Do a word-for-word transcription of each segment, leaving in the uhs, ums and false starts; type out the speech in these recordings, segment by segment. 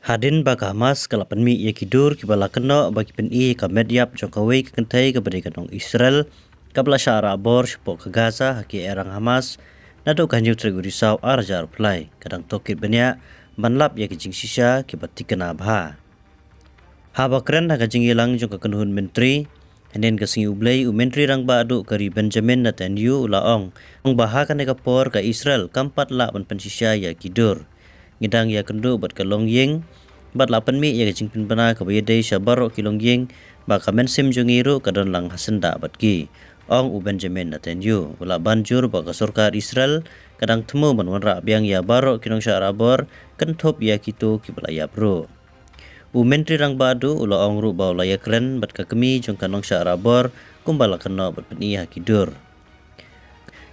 Hadien ba ka Hamas ka la pynmih ïa ki dur kiba la kynnoh ba ki pyni ïa ka met ïap jong kawei ka kynthei kaba dei ka nong Israel kaba la shah rah bor shapoh ka Gaza ha ki ïaid rang Hamas naduh ka hynñiew tarik u Risaw ar hajar arphew lai, ka dang tohkit bniah ban lap ïa ki jingshisha kiba thikna bha. Haba kren ha ka jingïalang jong ka kynhun myntri hynnin ka sngi U Blei, u Myntri Rangbah Duh ka ri Benjamin Netanyahu u la ong, ong ba ha kane ka por ka Israel kam pat lah ban pynshisha ïa ki dur. Ngi dang ïakynduh bad ka longïing bad la pynmih ïa ka jingpynbna kaba ïadei sha baroh ki longïing ba ka mynsiem jong ngi ruh ka don lang ha syndah bad ki, ong u Benjamin Netanyahu. U la ban jur ba ka sorkar Israel ka dang thmu ban wanrah biang ïa baroh ki nongshah rah bor, kynthup ïa kito kiba la ïap ruh. U Myntri Rangbah Duh u la ong ruh ba u la ïakren bad ka kmie jong ka nongshah rah bor kumba la kynnoh bad pyni ha ki dur.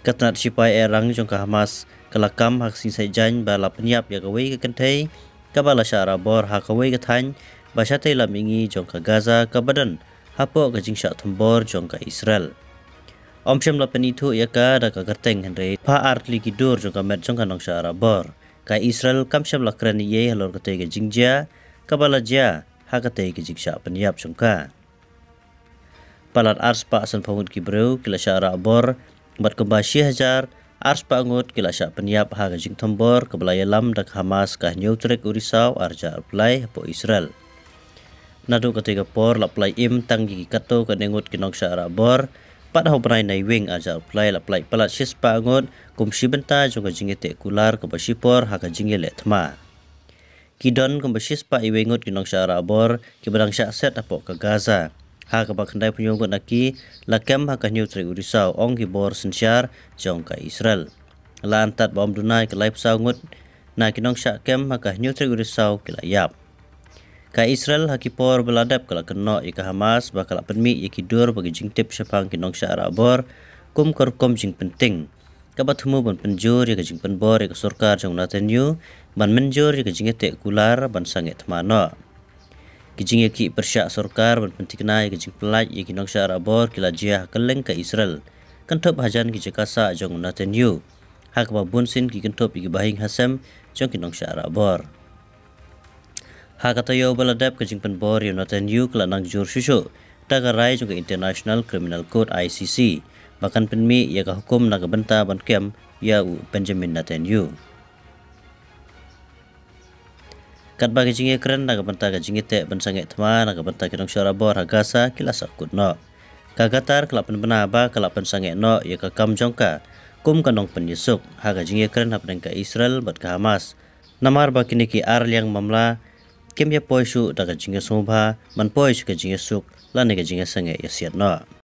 Ka tnat shipai ïaid rang jong ka Hamas ka la kam ha ka sngi Saitjaiñ ba la pynïap ïa kawei ka kynthei kaba la shah rah bor ha kawei ka thaiñ ba shatei lam mihngi jong ka Gaza kaba don hapoh ka jingshah thombor jong ka Israel. Ym shym la pynithuh ïa ka da ka kyrteng hynrei phah ar tylli ki dur jong ka met jong ka nongshah rah bor. Ka Israel kam shym la kren ei ei halor katei ka jingjia kaba la jia ha katei ka jingshah pynïap jong ka. Palat ar spah sanphew ngut ki briew ki la shah rah bor bad kumba shi hajar ar spah ngut ki la shah pynïap ha ka jingthombor kaba la ïalam da ka Hamas ka hynñiew tarik u Risaw ar hajar arphew lai hapoh Israel. Naduh katei ka por la pynlait im tang ïa ki katto katne ngut ki nongshah rah bor, bad ha u bnai Naiwieng ar hajar arphew lai la pynlait palat shi spah ngut, kum shi bynta jong ka jingïateh kular kaba shipor ha ka jingïaleh thma. Ki don kumba shi spah iwei ngut ki nongshah rah bor kiba dang shah set hapoh ka Gaza, ha kaba khyndaiphew hynñiew ngut na ki la kem ha ka hynñiew tarik u Risaw, ong ki bor synshar jong ka Israel. La antad ba ym duna ïa ka laiphew saw ngut na ki nongshah kem ha ka hynñiew tarik u Risaw ki la ïap. Ka Israel ha ki por ba la dep ka la kynnoh ïa ka Hamas ba ka la pynmih ïa ki dur bad ki jingtip shaphang ki nongshah rah bor kum ka rukom jingpynting kaba thmu ban pynjur ïa ka jingpynbor ïa ka sorkar jong u Netanyahu ban mynjur ïa ka jingïateh kular ban sangeh thma noh. Ki jingïakhih pyrshah sorkar ban pynthikna ïa ka jingpynlait ïa ki nongshah rah bor ki la jia ha kylleng ka Israel, kynthup hajan ki jaka sah jong u Netanyahu, ha kaba bunsien ki kynthup ïa ki bahaïing hasem jong ki nongshah rah bor. Ha ka taïew ba la dep ka jingpynbor ïa u Netanyahu ka la nang jur shuh shuh da ka rai jong ka International Criminal Court, I C C, ba kan pynmih ïa ka hukum na ka bynta ban kem ïa u Benjamin Netanyahu. Katba ki jingïakren na ka bynta ka jingïateh ban sangeh thma na ka bynta ki nongshah rah bor ha Gaza ki la sahkut noh, ka Qatar ka la pynbna ba ka la pynsangeh noh ïa ka kam jong ka kum ka nongpynïasuk ha ka jingïakren hapdeng ka Israel bad ka Hamas, namar ba kine ki ar liang mamla kim ïa poi shuh da ka jingïasngewbha ban poi sha ka jingïasuk lane ka jingïasangeh ïasiat noh.